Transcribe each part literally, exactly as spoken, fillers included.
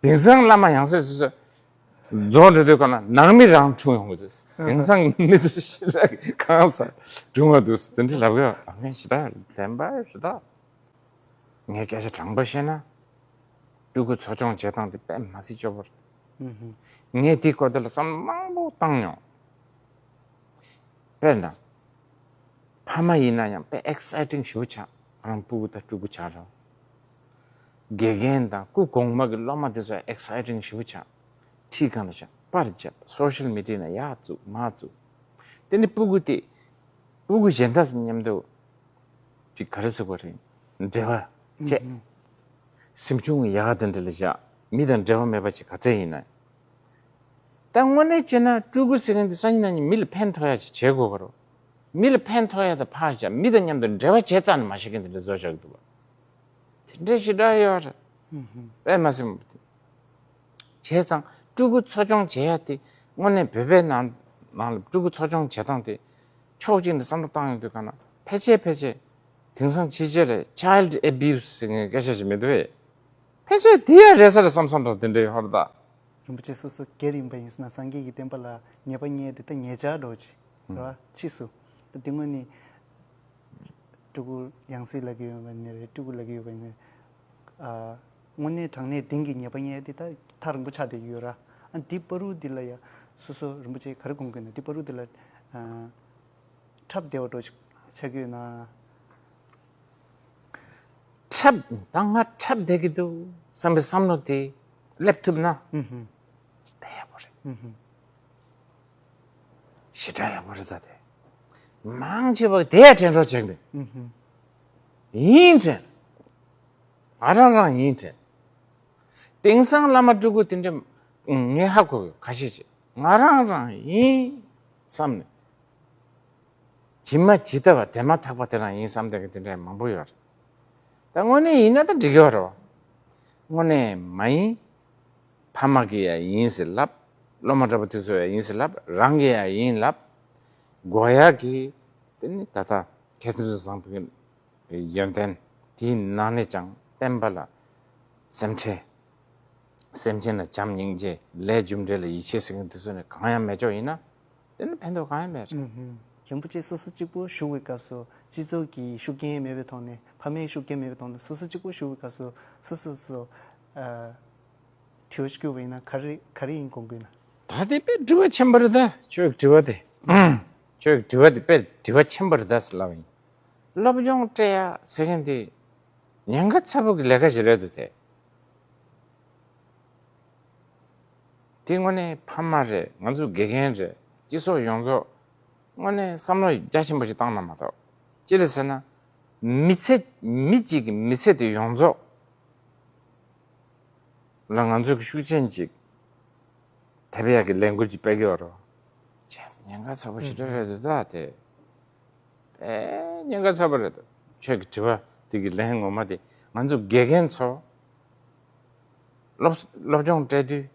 དེང་སང་བླ་མ་ཡང་སེ་སོ་སོ་རྫོང་འགྲོ་དུས་ག་ན་ནང་མི་རང་འཁྲུངས་ཡོང་གི་འདུག་དེང་སང་མི་ཚོ་ཞེ་དྲག་གང་ས་འཁྲུངས་པ་འདུག་དེ་འདྲ་ལབ་གི་ཨ་ངས་ཞེ་དྲག་བདེན་པ་རེད་ད། ངས་སྐད་ཆ་དྲང་པོ་བཤད་ན། ཕྲུ་གུ་འཚོ་སྐྱོང་བྱེད་སྟངས་དེ་དཔེ་མ་སྲིད་སྐྱོ་པོ་རེད། ངས་དེའི་སྐོར་དེ་ལ་བསམ་བློ་མང་པོ་བཏང་མྱོང་། དཔེར་ན། ཕ་མ་ཡིན་ན་ཡང་དཔེ་ཨེག་སའི་ཊིང་ཞེ་པོ་ཆགས་ང་རང་ཕྲུ་གུ་དང་ཕྲུ་གུ་ཆགས་རོགས། དགེ་རྒན་དང་སྐུ་གོང་མ་གི་སློབ་མ་དེ་ཚོ་ཨེག་སའི་ཊིང་ཞེ་པོ་ཆགས། ཁྲིད་སྒང་ལ་བཞག་པར་བརྒྱབ་སོ་ཤལ་མི་ཌི་ཡ་ན་ཡར་བཙུགས་མར་བཙུགས། དེ་ནི་ཕྲུ་གུ་དེ། ཕྲུ་གུ་གཞན་དག་མཉམ་དུ། ཅིག་ག་རེ་ཟེར་དགོས་རེད། འབྲེལ་བ་བཅད། སེམས་བྱུང་ཡག་དེ་འདྲ་ལ་བཞག་མི་དང་འབྲེལ་བ་མེད་པ་ཅིག་ག་ཚད་ཡིན་ན། ད་དངོས་གནས་བྱས་ན་ཕྲུ་གུ་ཟེར་མཁན་དེ་སང་ཉིན་གནངས་ཉིན་མི་ལ་ཕན་ཐོགས་ཡ་ཅིག་བྱེད་དགོས་པ་རེད། མི་ལ་ཕན་ཐོགས་ཡ་དེ་ཕར་བཞག་མི་དང་མཉམ་དུ་འབྲེལ་བ་བྱེད་རྩ་ནས་མ་བྱེད་མཁན་དེ་འདྲ་བཟོ་བཞག་གི་འདུག་བ། དེ་འདྲ་ཞེ་དྲག་ཡོད་རེད། དཔེ་མ་སྲིད་མ་བྱས་ཙང་ཕྲུ་གུ་འཚོ་སྐྱོང་བྱེད་ཡ་དེ་དངོས་གནས་བོད་པའི་ནང་ནང་ལ་ཕྲུ་གུ་འཚོ་སྐྱོང་བྱེད་སྟངས་དེ་ཕྱོགས་གཅིག་ནས་བསམ་བློ་བཏང་ཡོང་དུས་ག་ན་ཕལ་ཆེར་ཕལ་ཆེར་དེང་སང་ཕྱི་རྒྱལ་ལ་child abuse ཟེར་མཁན་སྐད་ཆ་ཞིག་མི་འདུག་བས། ཕལ་ཆེར་དེ་ཡ་རེད་ས་རེད་བསམ་བསམ་འདྲ་དེ་འདྲའི་ཧོར་ད། རིན་པོ་ཆེ་སོ་སོ་སྒེར་ཡིན་པ་ཡིན་ཟེར་ན་སངས་རྒྱས་ཀྱི་བསྟན་པ་ལ་ཉེས་པ་བསྙད་དེ་ད་ཉེས་ཆད་འགྲོ་ཅི་རེད་བ་ཕྱིས་སུ་ད་དེ་དངོས་ནི། ཕྲུ་གུ་ཡང་སྲིད་ལབ་ཀྱི་ཡོད་པ་ནི་རེད་ཕྲུ་གུ་ལབ་ཀྱི་ཡོད་པ་ནི། ཨ། དངོས་གནས་དྲང་གནས་དེང་གི་ཉེས་པ་བསྙད་དེ་ད་ཐག་རིང་པོ་ཆགས་བསྡད་ཀྱི་ཡོད་ར། ཨ་འདི་བར་དུ་འདི་ལ་ཡ་སོ་སོ་རིན་པོ་ཆེ་ག་རེ་དགོངས་ཀྱི་ན་འདི་བར་དུ་འདི་ལ། ཨ། འཁྲབ་བདེ་བ་འགྲོ་ཆགས་ཀྱི་ཡོད་ན། འཁྲབ་ད་ང་འཁྲབ་བསྡད་ཀྱི་འདུག་བསམ་པའི་བསམ་བློ་དེ་སླེབས་ཐུབ་ན། ཨུ་ཧུ། དཔེ་ཡག་པོ་རེད། ཨུ་ཧུ། ཞེ་དྲག་ཡག་པོ་རེད་ད་དེ། མང་ཆེ་བ་དེ་ཡ་དྲན་གྲོགས་བྱེད་མི། ཨུ་ཧུ། ཡིན་དྲན། ང་རང་རང་ཡིན་དྲན། དེང་སང་བླ་མ་སྤྲུལ་སྐུ་དེ་འདྲ་ངས་ཧ་གོ་གི་ཁ་ཤས་ཤིག་ང་རང་རང་ཡིན་བསམ་ནས། ཇི་མ་ཇི་ལྟ་བ་དེ་མ་ཐག་པ་དེ་རང་ཡིན་བསམ་བསྡད་མཁན་དེ་འདྲ་མང་པོ་ཡོད་རེད། ད་དངོས་གནས་ཡིན་ན་ད་འགྲིག་གི་ཡོད་རེད་བ། དངོས་གནས་མ་ཡིན། ཕ་མ་གིས་ཡང་ཡིན་ཟེར་ལབ། སློབ་མ་གྲྭ་པ་དེ་ཚོ་ཡང་ཡིན་ཟེར་ལབ། རང་གིས་ཡང་ཡིན་ལབ། དགོས་ཡག་གི་དེ་ནི་ད་ལྟ་མཁས་བཙུན་བཟང་པོའི་ཡོན་ཏན་དེའི་ནང་ནས་ཀྱང་བསྟན་པ་ལ་སེམས་ཁྲལ། སེམས་ཅན་ལ་བྱམས་སྙིང་རྗེ་ལས་རྒྱུ་འབྲས་ལ་ཡིད་ཆེས་ཟེར་མཁན་དེ་ཚོ་ནི་གང་ཡང་མེད་ཆོག་ཡིན་ན། དེ་ནི་ཕན་ཐོགས་གང་ཡང་མེད་རེད། ཨུ་ཧུ། རིན་པོ་ཆེ་སོ་སོ་གཅིག་པུ་བཞུགས་པའི་སྐབས་སུ་སྤྱི་ཚོགས་ཀྱི་ཤུགས་རྐྱེན་མེད་པའི་ཐོག་ནས་ཕ་མའི་ཤུགས་རྐྱེན་མེད་པའི་ཐོག་ནས་སོ་སོ་གཅིག་པུ་བཞུགས་པའི་སྐབས་སུ་སོ་སོ་སོ་ཨ། དྲི་བ་ཞིག་བསྐྱུར་བ་ཡིན་ན་ག་རེ་ག་རེ་ཡིན་དགོངས་ཀྱི་ཡིན་ན། ད་དེ་དཔེ་དྲི་བ་ཆེན་པོ་རེད་ད་ཁྱོད་ཀྱི་དྲི་བ་དེ། ཁྱོད་ཀྱི་དྲི་བ་དེ་དཔེ་དྲི་བ་ཆེན་པོ་རེད་ད་ཟེར་ལབ་པ་ཡིན། སློབ་སྦྱོང་སྤྲད་ཡ་ཟེར་མཁན་དེ་ཉེན་ཁ་ཚ་པོ་གི་ལས་ཀ་ཞིག་རེད་འདུག་དེ། དེ་དངོས་གནས་ཕ་མ་རེད། ང་ཚོ་དགེ་རྒན་རེད། སྤྱི་ཚོགས་ཡོངས་རྫོགས་དངོས་གནས་བསམ་བློ་རྒྱ་ཆེན་པོ་ཞིག་བཏང་ན་མ་གཏོགས། ཅི་རེད་ཟེར་ན། མི་ཚེ་མི་གཅིག་གི་མི་ཚེ་དེ་ཡོངས་རྫོགས་ལ་ང་ཚོ་གི་ཤུགས་རྐྱེན་ཅིག་ཐེབས་ཡག་གི་ལས་འགུལ་ཅིག་སྤེལ་གི་ཡོད་རེད། བྱས་ཙང་ཉེན་ཁ་ཚ་པོ་ཞེ་དྲག་རེད་འདུག་ད་དེ། ཨེ་ཉེན་ཁ་ཚ་པོ་རེད་འདུག་ཁྱོད་ཀྱི་དྲི་བ་དེ་གི་ལན་ངོ་མ་དེ་ང་ཚོ་དགེ་རྒན་ཚོ། སློབ་སློབ་སྦྱོང་སྤྲད་དུས།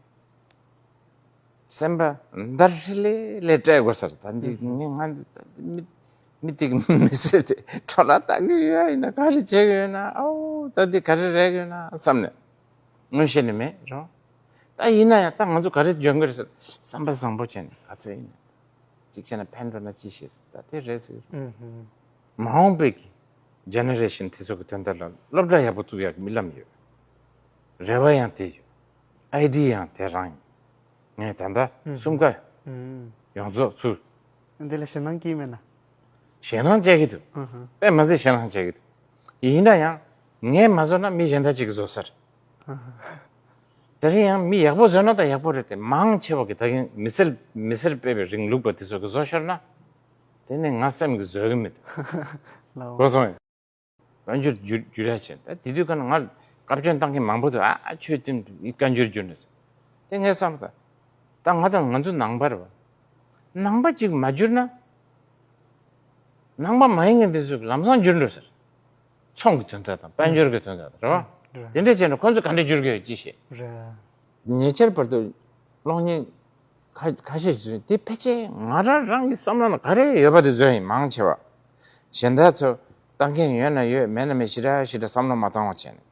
སེམས་པ་འདར་ཧྲི་ལེ་ལེ་སྤྲད་དགོས་ས་རེད་ད་འདི་ངས་ང་འདི་ད་འདི་མི་མི་དེ་གི་མི་ཚེ་དེ་འཕྲོ་བརླག་བཏང་གི་ཡོད་ཡིན་ན་ག་རེ་བྱེད་གི་ཡོད་ན་ཨོ་ད་འདི་ག་རེ་རེག་གི་ཡོད་ན་བསམ་ནས་མངོན་ཤེས་ནི་མེད་རོ། ད་ཡིན་ན་ཡང་ད་ང་ཚོ་ག་རེ་འཇོན་གི་རེད་ཟེར་བསམ་པ་བཟང་པོ་བྱས་ནས་ག་ཚོད་ཡིན་ན། གཅིག་བྱས་ན་ཕན་འགྲོ་ན་ཅི་ཤེས་ཟེར་ད་དེ་རེད་ཟེར། ཨུ་ཧུ། མ་འོངས་པའི་གི་ཇེ་ནེ་རེ་ཤན་དེ་ཚོ་གི་དོན་དག་ལ་སློབ་གྲྭ་ཡག་པོ་བཙུགས་ཡག་གི་རྨི་ལམ་ཡོད། རེ་བ་ཡང་དེ་ཡོད། ཨའི་ཌི་ཡ་ཡང་དེ་རང་ཡིན། ངས་ད་ལྟ་ཨུ་ཧུ། གསུམ་ཀ་ཨུ་ཧུ། ཡོངས་རྫོགས་ཚུར། འདི་ལ་ཞེད་སྣང་སྐྱེས་མེད་ན། ཞེད་སྣང་སྐྱེ་གི་འདུག་ཨུ་ཧུ། དཔེ་མ་སྲིད་ཞེད་སྣང་སྐྱེ་གི་འདུག་ཡིན་ན་ཡང་ངས་མ་བཟོ་ན་མི་གཞན་དག་ཅིག་གིས་བཟོ་ས་རེད། དེ་རིང་ཡང་མི་ཡག་པོ་བཟོས་ན་ད་ཡག་པོ་རེད་དེ་མང་ཆེ་བ་གི་ད་གིན་མི་སེར་མི་སེར་སྤེལ་བའི་རིང་ལུགས་པ་དེ་ཚོ་གི་བཟོ་ཤོར་ན། དེ་ནི་ང་སེམས་གི་བཟོད་གི་མེད། ལའོ། གོ་སོང་ཡ། བཀའ་འགྱུར་བསྒྱུར་བསྒྱུར་ཡ་བྱས་ད་དེ་དུས་ཀ་ན་ང་བཀའ་བཀྱོན་བཏང་གི་མང་པོ་འདུག་ཨ་ཨ་ཁྱོད་དེ་བཀའ་འགྱུར་བསྒྱུར་ནས་དེ་ངས་བསམ་ད་ད་ང་དང་ང་ཚོ་ནང་པ་རེད་བ། ནང་པ་ཅིག་མ་བསྒྱུར་ན། ནང་པ་མ་ཡིན་མཁན་དེ་ཚོས་ལམ་སང་འགྱུར་འགྲོ་ཟེར། ཚོང་གི་དོན་དག་དང་དཔལ་འབྱོར་གྱི་དོན་དག་དང་རེད་བ། རེད། དེ་འདྲ་བྱས་ན་ཁོ་ཚོ་ག་འདྲ་འགྱུར་གི་ཡོད་ཅི་ཤེས། རེད། ཉེ་ཆར་བར་དུ་གློག་བརྙན་ཁ་ཁ་ཤས་ཤིག་བཟོས་དེ་ཕལ་ཆེར་ང་རང་རང་གི་བསམ་བློ་ནང་ག་རེ་ཡོད་པ་དེ་བཟོས་ཡིན་མང་ཆེ་བ། གཞན་དག་ཚོ་ལྟ་མཁན་ཡོད་ན་ཡོད་མེད་ན་མེད་ཞེ་དྲག་ཞེ་དྲག་བསམ་བློ་མ་བཏང་བ་བྱས་ནས་